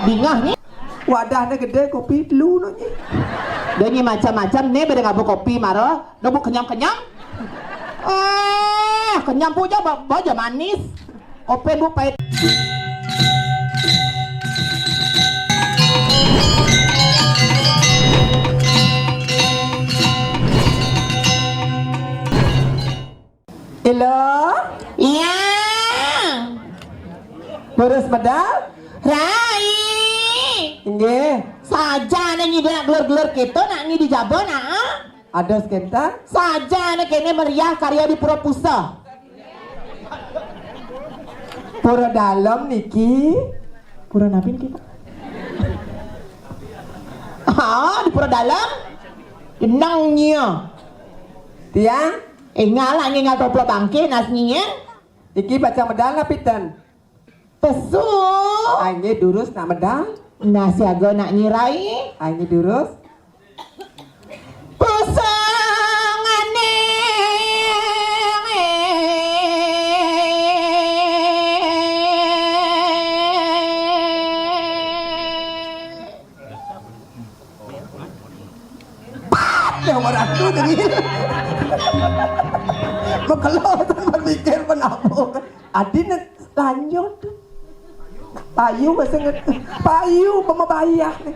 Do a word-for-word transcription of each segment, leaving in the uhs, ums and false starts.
Bingah ni. Wadahné gedé, kopi telu no nyi. Dia nyi macam-macam né, beda ngaba kopi mara. Dah bu kenyam-kenyam. Ah, kenyam puja ba, ba ja manis. Kopi bu pait. Hello? Iya. Boros medal? Rai. Inggih. Saja né nyi nak gelur-gelur kéto, nak nyi di jaba nak. Ada sekénten? Saja né kéné meriah karya di Pura Pusa. Pura Dalem niki. Pura napi niki, Pak? Ah, di Pura Dalem. Jeneng nyia. Tiang? Énggal lah, énggal toplo bangké nas nyia. Iki pacang medal napi ten? Pesu. Ai nggih durus nak medal. Nah, siaga nak nyirai. Ai nggih durus. Pusangane. Pat, ya, orang tu dengi. Mekelo tu berpikir penabung. Adine lanjut. Payu bahasa ngerti. Payu pemabayah ni.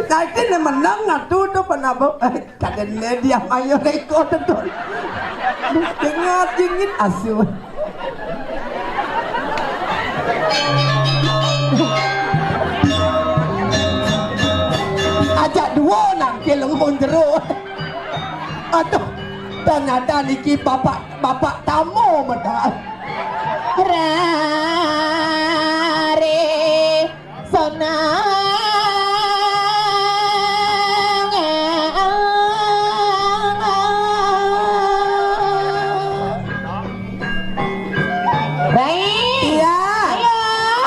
Nanti ni menang ngatu tu penabung. Kada ne dia mayo reko tu. Dengar dingin asu. Ajak dua nangkil lengun jero. Aduh, ternyata niki bapak, bapak tamu medal. Rare. Sonang. Baik. Iya. Ayo.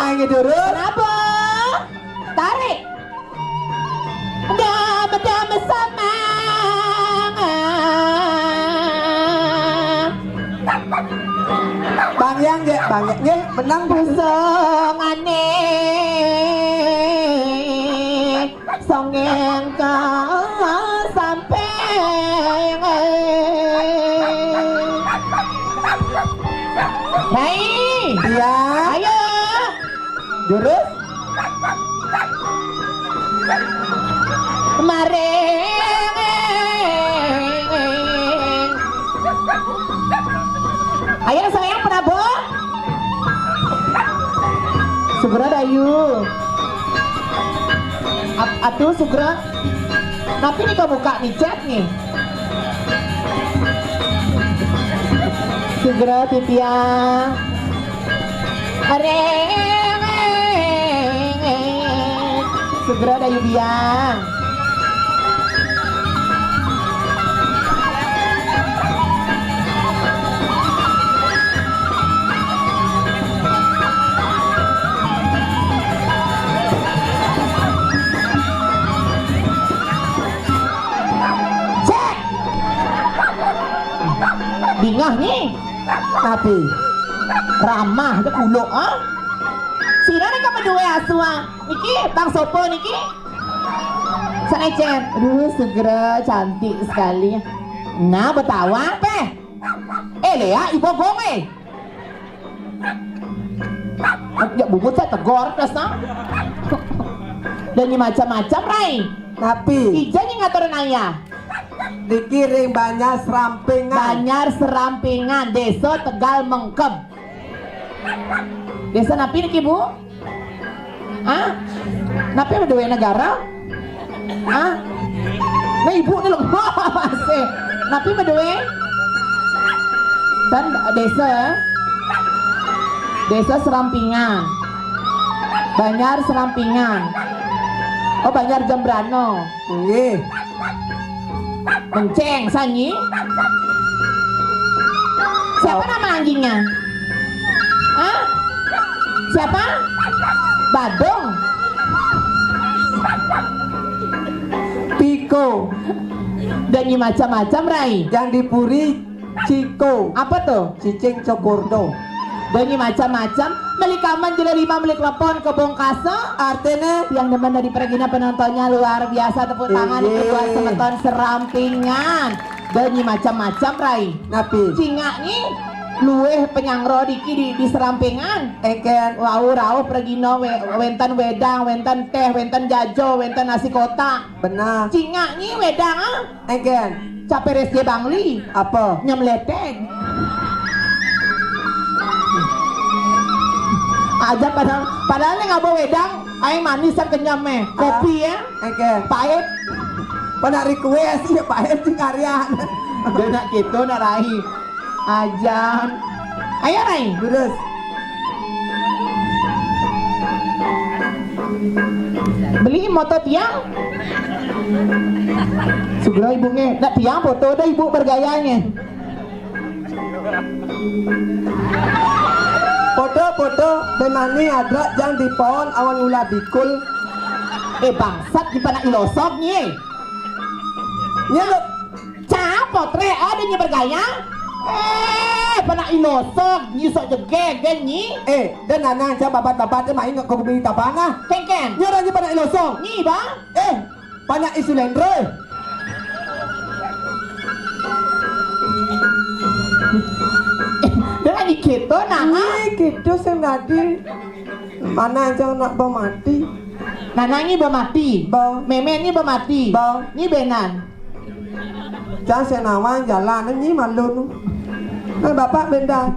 Ayo durus. Kenapa? Tarik. Dam, dam, samang. Bang Yang, nggih, Bang Yang, nggih, menang, Bang. Songane, songeng ka sampeng. Hei. Iya. Ayo. Jurus. Maring. Ayo sayang, penabuh. Sugra dayu. Ap-, atuh sugra. Tapi nih kebuka nih chat nih. Sugra titiang. Areng. Sugra dayu biang. Cek. Bingah nih. Tapi ramah aja kuluk, ah. Sira nih kamu dua asuh, ah. Niki, Bang Sopo niki. Sana, Cen. Aduh, segera cantik sekali. Nah, betawa, peh. Eh, Lea, ibu gong, eh. Ya, bungut saya tegor, terus, nah. Dan ini macam-macam, Rai. Tapi ija nih ngaturin ayah. Dikiring Banjar Serampingan. Banjar Serampingan, Desa Tegal Mengkeb. Desa napi niki, Bu? Hah? Napi beduwe negara? Hah? Nah, ibu ni lho. Masih. Napi beduwe? Dan desa, ya? Desa Serampingan. Banjar Serampingan. Oh, Banjar Jembrana. Nggih. Menceng, Sanyi. Siapa nama anjingnya? Hah? Siapa? Badung. Piko. Dan ini macam-macam, Rai. Yang di Puri, Ciko. Apa tuh? Cicing Cokordo. Banyu macam-macam, meli kamen jero lima, meli klepon kebong kase. Artine? Yang demen dari pergina penontonnya luar biasa, tepuk tangan itu buat semeton Serampingan. Banyu macam-macam, Rai. Napi? Cingak ni luweh penyangro diki di, di Serampingan. Engken. Wau rauh pergina we-, wenten wedang, wenten teh, wenten jajo, wenten nasi kotak. Benar. Cingak ni wedang, ah. Engken. Caperes je Bangli. Apa? Nyemleteng. Aja padahal, padahal ning ngaba wedang, ae manis yang kenyem eh. Kopi ya. Engken. Pahit. Pada request ya pahit sing karyan. Dia nak gitu nak Rai. Ajan. Ayo Rai. Terus. Beli motor tiang. Segera ibu nge. Nak tiang foto dah ibu bergayanya. Foto-foto bemani adra jang dipon awan ulah bikul. Eh, bangsat di panak ilosok ni. Nya lo. Cah potre ada nyi bergaya. Eh, panak ilosok nyi sok jegegen nyi. Eh, dan nana cah babat-babat dia main ngak kopi tabana. Kengkeng. Nya orang nyi panak ilosok. Nyi ba. Eh, panak isulendro. Dia lagi gitu nah. Ni gitu sing dadi. Mana aja nak ba mati. Nanangi ba mati. Ba. Memengi ba mati. Ba. Ni benan. Cang senawan jalan ni malun. Nah, bapak bendan.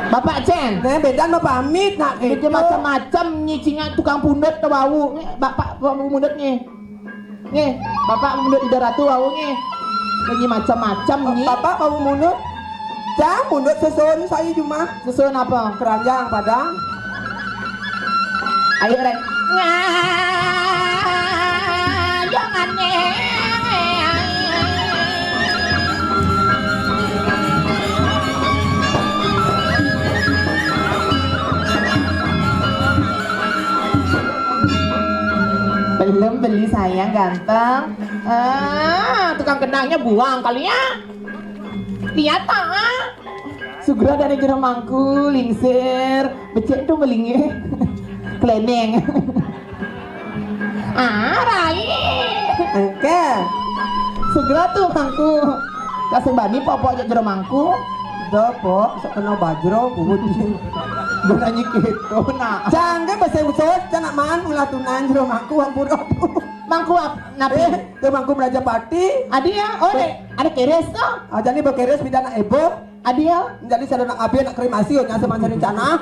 Bapak Cen. Nah, bendan mau pamit nak gitu. Macam-macam ni cingak tukang pundut ke bau. Ni bapak tukang pundut ni. Nggih, Bapak mundut Ida Ratu wau nggih. Niki macam-macam nggih. Bapak mau mundut? Cang mundut sesun saya cuma. Sesun apa? Keranjang Padang. Ayo rek. Ngajangane. Belum beli sayang ganteng. Ah, tukang kenangnya buang kali ya. Lihat tak? Ah. Sugra dari jero mangku, lingsir, becek tuh melinge. Kleneng. Ah, Rai. Engke. Sugra tuh mangku. Kasih bani popok aja jero mangku. Do, pok, sekena bajro, buhut. Benanyi gitu, nah. Cangge basa usut, canak man, ulah tunan jero mangku, hampura. Mangku ap-, napi? Eh, ke mangku Meraja Pati. Adi ya, oh, ada, ada keres tuh. Aja nih bekeres, bida nak ebo. Adi ya. Jadi saya nak abi nak kremasi, oh, nyasa macam rencana.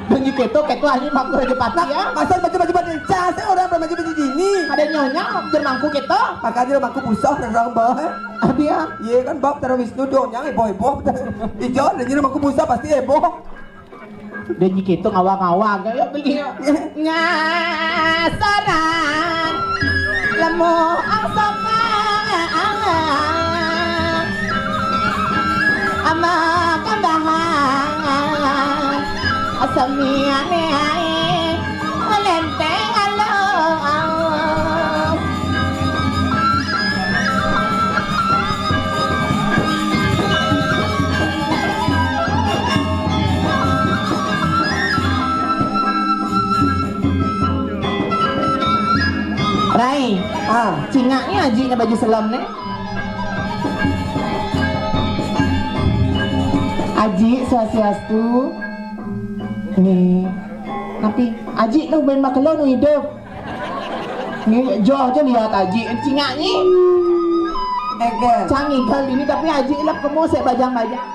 Benyi keto, keto aja mangku Raja Pati ya. Masa baju-baju pada cah, saya orang berbaju-baju gini. Ada nyonya, jero mangku keto. Makanya mangku busah, orang bah. Adi ya. Iya kan, bab taruh Wisnu dong, yang ebo-ebo. Ijo, dan jadi mangku busah pasti ebo. Dia nyi gitu ngawang-ngawang, kayak beli. Ngasaran lemu angsok ama kambahan asamiane ae melenteng alo. Rai, ah, cingak ni aji nya baju selam ni. Aji swastiastu. Ni. Tapi aji tu ben bakelo nu hidup. Ni joh je lihat aji cingak ni. Ege. Cang igal ini tapi aji lap kemo sek bajang-bajang.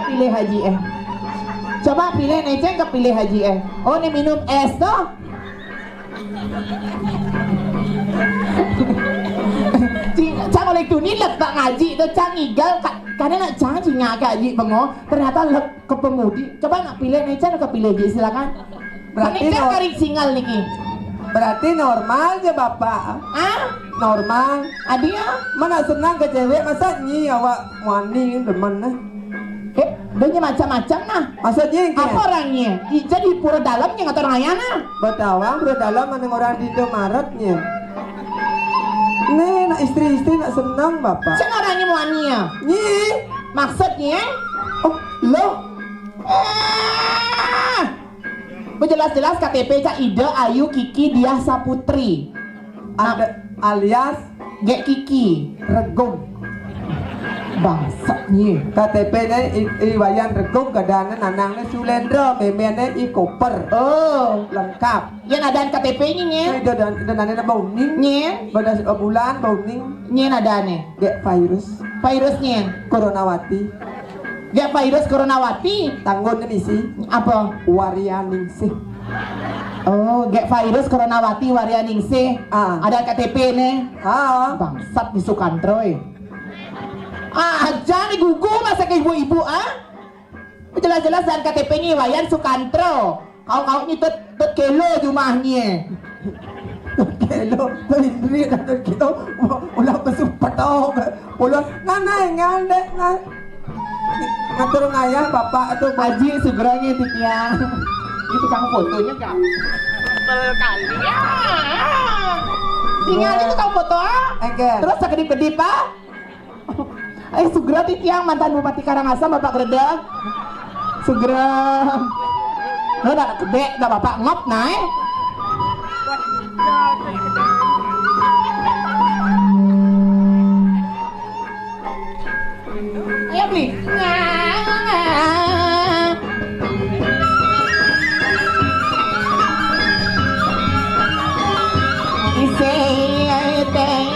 Pilih aji eh. Coba pilih neceng ke pilih aji eh. Oh ni minum es tu. Cing, cang oleh tu ni lep bak ngaji tu cang igal ka-, kadang nak cang cingak ke aji bengo. Ternyata lep ke pemudi. Coba nak pilih neceng ke pilih je silakan. Berarti ini kan no-, tarik singal niki. Berarti normal je bapak. Ah? Normal. Adia? Mana senang ke cewek, masa nyi awak wani demen nah. Eh, dia nyi macam-macam nah. Maksudnya apa orangnya? Ija di pura dalam nyi atau orang ayah nah? Betawang pura dalam mana orang di Indomaretnya. Nih, nak istri-istri nak senang bapak. Sen orangnya wani ya? Nyi. Maksudnya? Oh, lo. Ah! Jelas-jelas K T P cak Ida Ayu Kiki Diah Saputri. Ada alias Gek Kiki. Regum. Bangsat ni. K T P ne I, I Wayan Regum, gadane nanangne Sulendra, memene I Koper. Oh, lengkap. Yang ada K T P ni, ni. Ini dah dan dan ada bau ning. Ni. Pada sebulan bau ning. Ni ada ni. Gek virus. Virus ni. Coronawati. Gek virus Coronawati. Tanggon ni misi. Apa? Waria Ningsih. Oh, gek virus Coronawati Waria Ningsih. Ah. Ada K T P ni. Ah. Bangsat di Sukantro, eh. Ah, aja ni gugu masa ke ibu-ibu, ah. Jelas-jelas dan K T P ni Wayan Sukantro. Kau-kau ni tet tet kelo jumahnya. Kelo, tu indri dan kelo. Ulah besuk petok. Ulah nanai ngandek ngai. Ngatur ngayah bapak tu. Aji segeranya tu tiang. Itu tukang fotonya, Kak. Sebel kali. Ya. Tinggal itu tukang foto, ah. Engke. Terus sekedip-kedip, ah. Eh, segera ti tiang mantan Bupati Karangasem, Bapak Gereda. Segera. Lo dah kedek, dah Bapak ngop naik. Ayo beli. Ise teh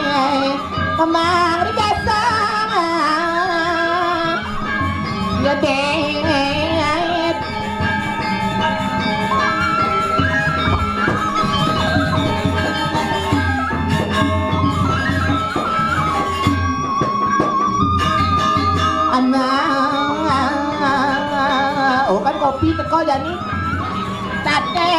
kemang rijasa. Ya teh. Anak, oh, kan kopi teko jani. Tate.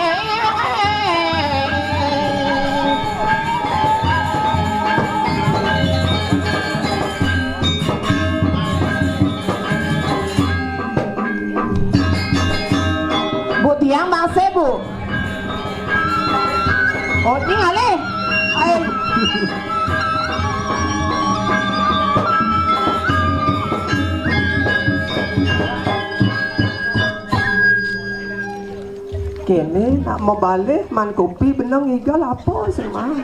Bu, tiang masih, Bu. Oh, ini ngalih. Ayo. Kene nak mau balik man kopi benang igal apa sih, mah?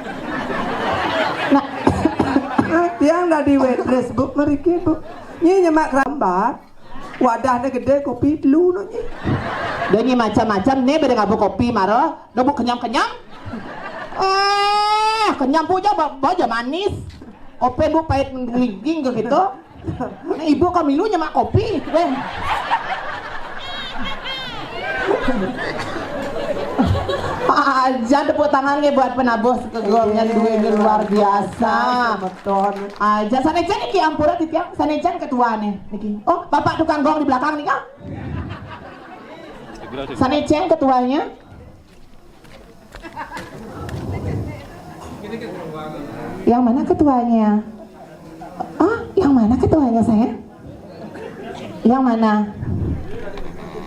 Nah, tiang dah di waitress, Bu, mriki, Bu. Ni nyemak rambat. Wadahnya gede, kopi telu no ni. Dia ni macam-macam ni, beda ngabu kopi maro, ngabu kenyam-kenyam. Ah, kenyam pun je, ba-, ba je manis. Kopi bu pahit menggelingking ke gitu. Nah, ibu kami lu nyemak kopi. Weh. Aja tepuk tangan nih buat penabuh segegomnya, duitnya luar biasa. Betul. Aja, sanejan niki ampura titiang, sanejan ketuane niki. Oh, Bapak tukang gong di belakang nih, Kang. Sanejan ketuanya. Yang mana ketuanya? Ah, yang mana ketuanya, sayang? Yang mana?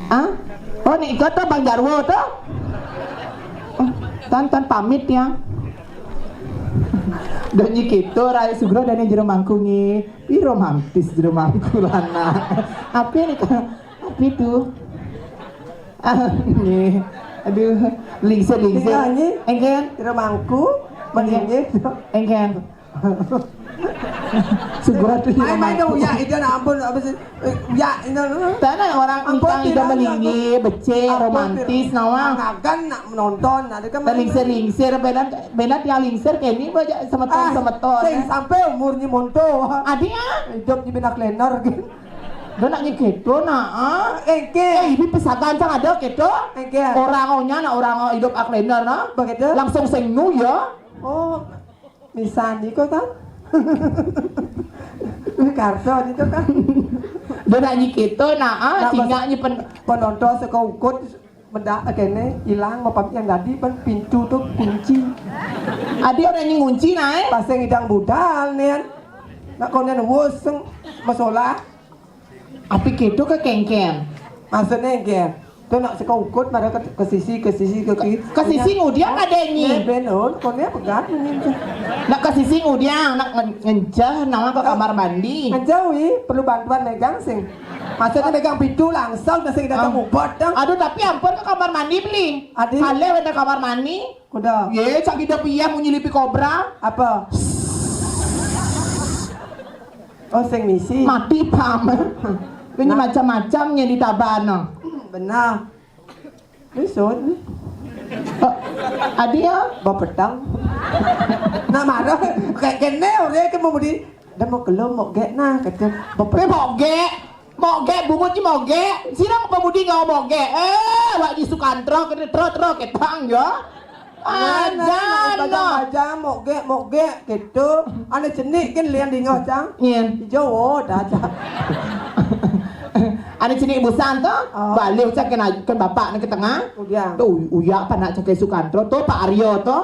Ah? Oh, ni ikut tuh Bang Jarwo tuh. Oh, tan, tan pamit ya. Dan nyi gitu, Rai Sugro dan jero mangkungi. Ih, romantis jero mangku lana. Apa nih, Kak? Apa itu? Ah, nih. Aduh, lingsir, lingsir. Tinggal, nyi. Engken. Jero mangku, mending. Engken. Sugro tuh. Main-main dong, ya, itu ampun, apa sih? Eh, ya, ini. Tanah orang ampun, ingkang tidak ida melinggi, becik, ampun, romantis, nawang. Angagan nak menonton, ada kan. Lingsir-lingsir, benar, benar tiang lingsir, kayak ini, semeton, ah, semeton, sing ya. Sampai umurnya monto. Adi, ah? Hidupnya bina klener, gitu. Dia nak nyi gitu, nah, ah? Engke. Eh, ini pesagan sang ada gitu. Engke. Orang onya, nak orang hidup aklener, nah. Begitu? Langsung sing nu, ya. Oh. Misalnya kok kan? Karso itu kan. Dia nak nyi gitu, nah, ah, nak cingak nyi pen- penonton seko ukut, benda kene ilang, mapam yang dadi pen pintu tuh kunci. Adi orang nyi ngunci, nah, eh? Pasang idang budal, nih. Nak konen wus, seng masalah. Api gitu ke kengken? Maksudnya, Ken? Tu nak seka ukut mara ke, ke sisi, ke sisi, ke kiri. Ke sisi ngudiang ade nyi. Neh, ben, oh, kone pegat nyi. Nak ke sisi ngudiang, nak ngen-, ngenceh nawa ke kamar mandi. Ngenceh, wi, perlu bantuan megang sing. Maksudnya megang pintu langsung, dah sing datang ubot, dah. Aduh, tapi ampun ke kamar mandi beli. Adi? Kale ada kamar mandi. Kuda. Ye, cak gida piyah munyi lipi kobra. Apa? Oh, sing misi. Mati pam. Ini nah. Macam-macam nyi di tabana. Benar. Ni sun. Oh, adi ya? Bapetang. Nah, marah. Kayak kene, orang ke mau di. Dah mau kelom, mau gek nah, kata. Pe bapetang. Moge, moge, bungut ni moge. Sirang pemudi ngau moge. Eh, wak di Sukantro, kena tro-tro, ketang ya. Nah, nah, nah, ajan, bajang, nah. Bajang, moge, moge, gitu. Ane cenik kan lian dingau, cang? Nyen. Hijau, oh, dah, cang. Ane cenik busan tu, oh. Balik cak kena, kan bapak ni ke tengah. Udiang. Tu, uyak panak cak ke Sukantro, tu Pak Aryo tu.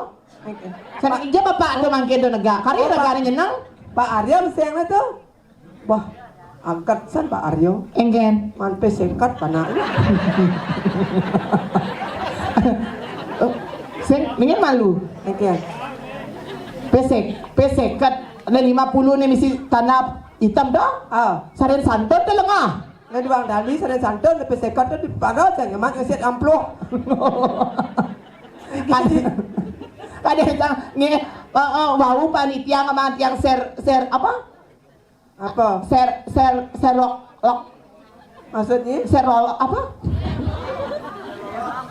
Oke. Sana ija bapak tu mangkin tu negak. Kari oh, negak ni nyenang. Pak Aryo mesti yang tu. Wah, angkat san Pak Aryo. Engken. Man pe seket panak. Oh, sing, mendingan malu. Engken. Pe sek-, pe seket, ada lima puluh ni misi tanah hitam dah. Ah. Saren santun tu lengah. Nah, di Bang Dali, saren santun, pe seket tu di pagar, saya nyemat ngesit amplop. Kadi, kadi cang, nge, eh, eh, wau panitia ngeman tiang ser, ser, apa? Apa? Ser, ser, serok, lok. Maksudnya? Serolok apa?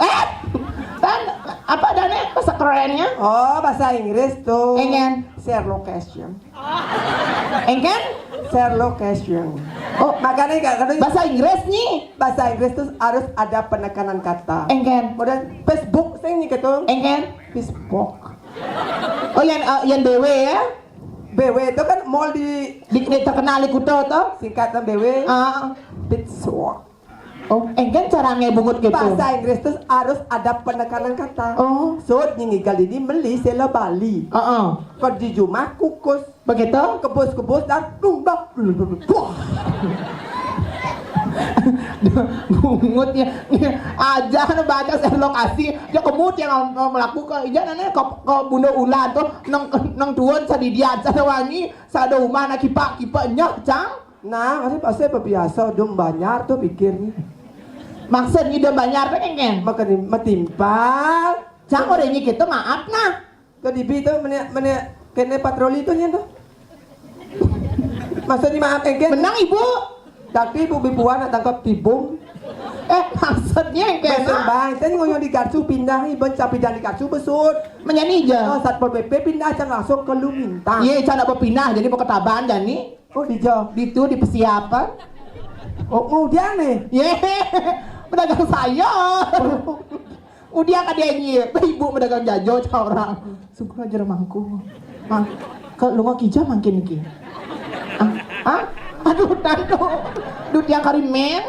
Eh, tan, apa adanya bahasa kerennya? Oh, bahasa Inggris tu. Engen. Share location. Engen? Share location. Oh, makanya nggak, bahasa Inggris ni. Bahasa Inggris tu harus ada penekanan kata. Engen. Kemudian Facebook sing ni gitu. Engen. Facebook. Oh, yang, eh, yang B W ya? B W itu kan mall di, di, di terkenal di Kuta tu. Singkatan B W. Ah. Pizza. Oh, engken cara ngebungut gitu. Bahasa Inggris tu harus ada penekanan kata. Oh. So, nyi ngigal ini meli sela Bali. Heeh. Kau di rumah kukus. Begitu? Kebus-kebus dan plung bak. Wah. Bungutnya. Aja nu baca saya lokasi. Dia kemut yang mau melakukan. Ija nane ke, ke bunda ulan tu. Nang, nang tuan sadidian, sada wangi, sada umah nak kipak-kipak nyah, cang. Nah, kan pasti biasa dum banjar tu pikir ni. Maksud ni dum banjar tu kan, kan? Makan matimpal. Cang orang ni kita maaf nah. Tu dibi tu mene, mene kene patroli tu nyen tu. Maksud ni maaf engken. Menang ibu. Tapi ibu bibuan nak tangkap tibung. Eh, maksudnya engken. Besok bang, saya ngoyong di Gatsu pindah ni, ben capidan di Gatsu besut. Menyanyi je. Oh, Satpol P P pindah cang langsung ke Lumintang. Ye, cang nak berpindah jadi mau ketaban jadi. Oh, di jo. Di tu, di persiapan. Oh, mau dia ni? Ye, pedagang saya. Udah kada nyi, ibu pedagang jajo cah orang. Sungguh aja mangku. Mang, ke lunga kija mangkin iki. Ah, ah? Aduh, tantu. Duh tiang kari men.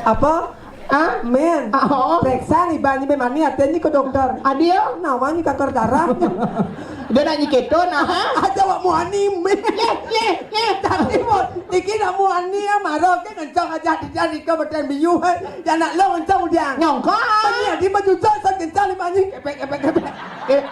Apa? Ah? Men. Ah, oh. Periksa ni bani memani atenya ke dokter. Adil? Nawani kanker darah. Dia nak nyi keto nah. Aja wak muani men. Ye, ye, ye. Tapi mau iki nak muani ya marah ke kencang aja di jalan ke beten biu. Ya nak lo kencang udah. Nyongkak. Tadi adi baju cok kencang lima ni kepek kepek kepek. Eh,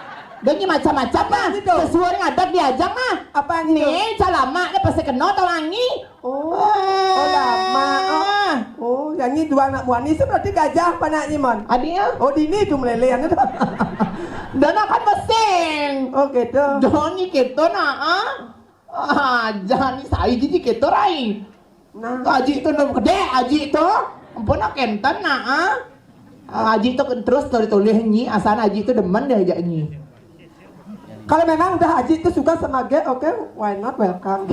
dia ni macam-macam lah. Apa ni tu? Sesuai dengan adat diajak lah. Apa ni tu? Ni, calamak dia pasti kena tau wangi. Oh. Ah. Oh, lama. Oh. Oh, yang ni dua anak muani tu berarti gajah panaknya, Mon. Adiknya? Oh, dini tu meleleh anu tu. Dan akan mesin. Oh, gitu. Johnny gitu nah, ah. Ah, jangan ni saya jadi gitu, Rai. Nah. Aji tu nak gede, aji tu. Ampun nak kenten nah, ah. Ah, aji tu terus tulis-tulis nyi, asal aji tu demen dia ajak nyi. Kalau memang udah Haji itu suka sama Gek, oke, why not, welcome.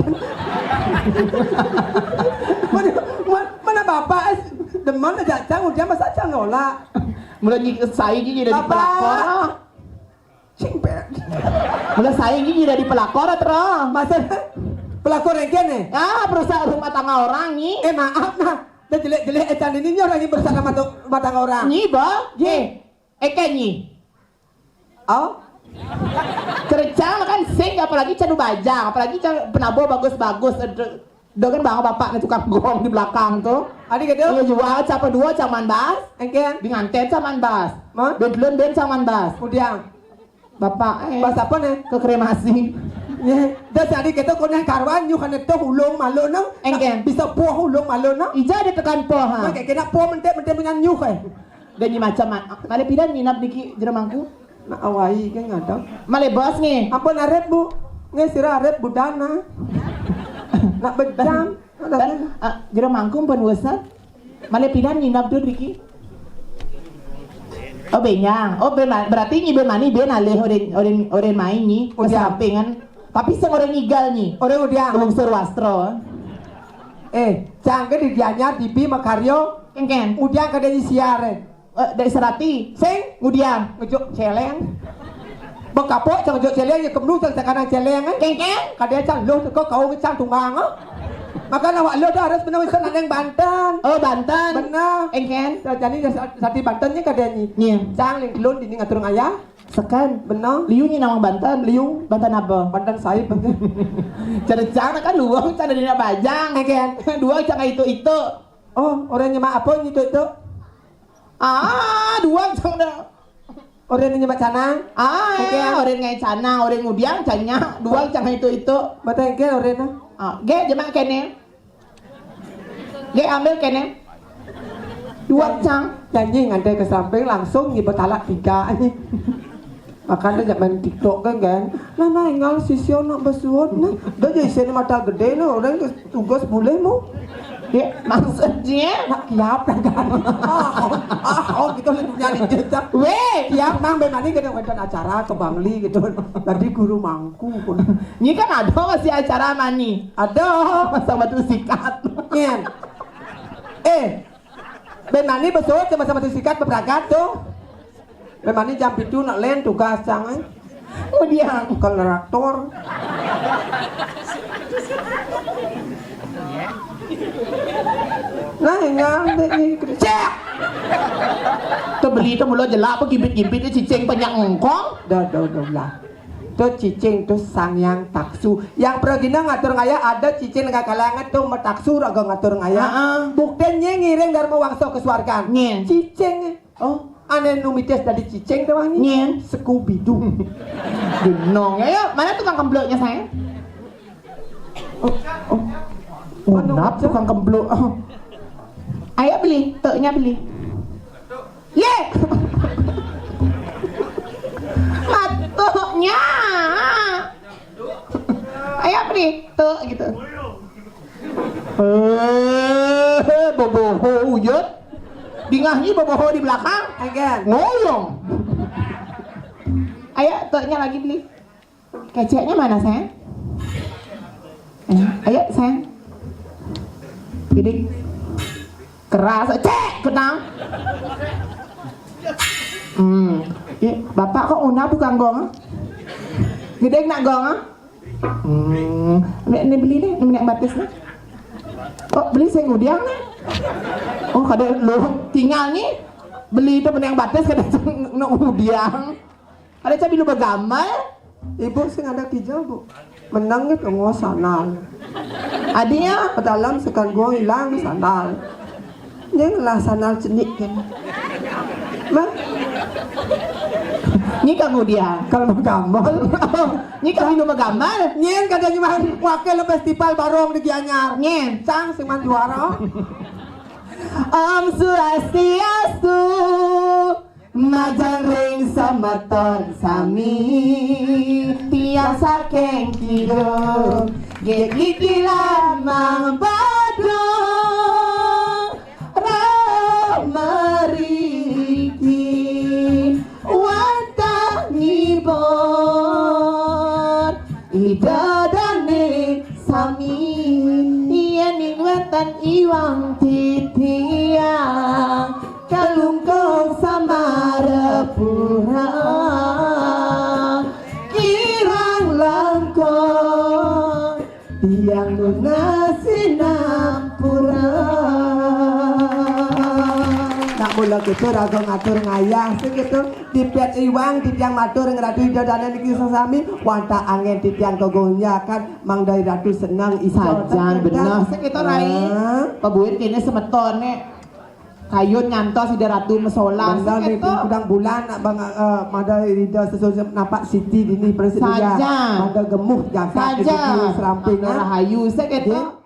Mana, mana, mana bapak eh, demen aja cang, udah masa cang nolak. Mula nyi saya gini dari pelakor. Cing, pe. Mula saya gini dari pelakor terus. Masa pelakor yang kene? Ah, perusahaan rumah tangga orang ni. Eh, maaf nah. Dah jelek-jelek eh cang ini ni orang ni perusahaan rumah, rumah tangga orang. Ni bah. Ye. Eh, kan ni. Oh? Kerencang kan sing, apalagi canu bajang, apalagi canu penabo bagus-bagus. Aduh. Dah kan bang bapak ni tukang gong di belakang tu. Adi kata? Iya jua, siapa dua caman bas? Engken. Di nganten caman bas. Ma? Betlun ben caman bas. Udiang. Bapak eh. Bas apa ni? Ke kremasi. Ya. Dah jadi kata kau nang karuan nyuh kan tu ulung malu nang. Engken. Bisa poh ulung malu nang. Ija ada tekan poh ha. Makai kena poh mentek-mentek punya nyuh eh. Dan ni macam mana? Malai pidan nginap niki jero mangku? Nak awai ke ngadang. Malai bos ni. Ampun arep bu. Ngai sira arep budana. Nak bejam. Ada. Ah, jero mangku pun wasa. Malai pidan nginap tu niki. Oh benyang. Oh ben, berarti nyi ben mani ben alih oren oren oren main nyi. Udiang. Kesampingan. Tapi sing oren ngigal nyi. Oren udiang. Lungsur wastro. Eh, cangke di Gianyar di Bi Makaryo. Engken. Udiang kada nyi siar eh. Eh, dari Serati. Sing? Ngudiang. Ngejuk celeng. Bekapok cang ngejuk celeng ya kemnu cang sekarang celeng eh. Kengkeng. Kada cang loh teko kau cang tunggang eh. Maka awak lo dah harus benar bisa nandeng Banten. Oh, Banten. Benar. Engken. Jadi sati Banten ni kada ni. Iya. Cang ling telun dini ngatur ngaya. Sekan. Benar. Liu ni nama Banten. Liu. Banten apa? Banten Saip. Cara cang kan luang cara dina bajang. Engken. Dua cang itu itu. Oh, orang nyemak apa itu itu? Ah, dua cang dah. Orang ni nyemak canang. Ah, oke. Orang ngai canang, orang ngudiang canya, dua cang itu itu. Betul ke orang tu? Ah, ge jemak kene. Ge ambil kene. Dua cang. Janji ngantai ke samping langsung ni bertalak tiga ni. Makanya jangan main TikTok kan kan. Nah, nah, ingal sisio nak bersuot nah. Dah jadi sini mata gede nah, orang ke tugas boleh mu. Ya, maksudnya? Nak kiap dah kan. Ah, oh, ah, oh, gitu lah dunia ni dia. Weh, kiap mang be mani kena wonten acara ke Bangli gitu. Tadi guru mangku pun. Ni kan ada masih acara mani. Ada. Masa batu sikat. Nyen. Eh, be mani besok sama-sama sikat berangkat tu. Memang ni jam pitu nak len tugas cang eh. Ngudiang. Generator. Nah, ingat dek ni. Cek. Tu beli tu mula jelak apa gibit-gibit tu cicing banyak ngkong. Dah, dah, dah lah. Tu cicing tu sang yang taksu. Yang peragina ngatur ngaya ada cicing dengan kalangan tu mataksu raga ngatur ngaya. Heeh. Buktinya ngiring dharma wangsa ke swargan. Nyen. Cicing. Oh, ane numitis dari cicing tu wangi. Nyen. Scooby Doo. Denong ya, ya. Mana tukang kembloknya sayang? Oh, oh. Oh, nap tukang kemblok. Oh. Ayo beli, tuknya beli. Ye. Matuknya. Ayo beli, tuk gitu. Eh, boboho uyut. Dingahnya boboho di belakang. Again. Ngoyong. Ayo, tuknya lagi beli. Keceknya mana, sayang? Eh, ayo, sayang. Jadi keras, cek, kenang. Hmm. Ih, bapak kok una bukan gong? Gede nak gong? Hmm, ini, ini beli nih, ini minyak batis nih. Oh, beli saya ngudiang nih. Oh, kada lo tinggal nih. Beli itu minyak batis kada nak ngudiang. Ada cabi lu bagamal. Ibu sing ada kijau, Bu. Menang gitu ngos sanal. Adinya pedalam sekan gua hilang sanal. Nyeng lah sanal cenik kan. Mah. Ni kamu dia. Kalau mau gambar. Ni kami lu bagamal. Nyeng kada nyuman wakil festival barong di Gianyar. Nyen. Cang sing man juara. Om Swastiastu. Majeng ring semeton sami, tiang saking kidung, nggih kikilan Mang Badung, rauh mriki wantah ngibur Ida dane sami, yen ing wétan iwang titiang, kalungkung samarepura, kirang langkung, tiang nunas sinampura. Nak Kula gitu raga ngatur ngayah sing gitu. Dipet iwang titiang matur ring Ratu Ida Dane niki sesami, wantah angin titiang kegonjakan, mangda Ratu seneng iso. Sajang bener. Sing gitu, Rai. Pabuin kene semetone kayun nyantos Ida Ratu mesola. Mangda sing gitu. Kudang bulan, bang, eh, mangda Ida sesuai napak siti dini presiden. Sajang. Mangda gemuh jagat. Sajang. Seramping, mangda rahayu sing gitu.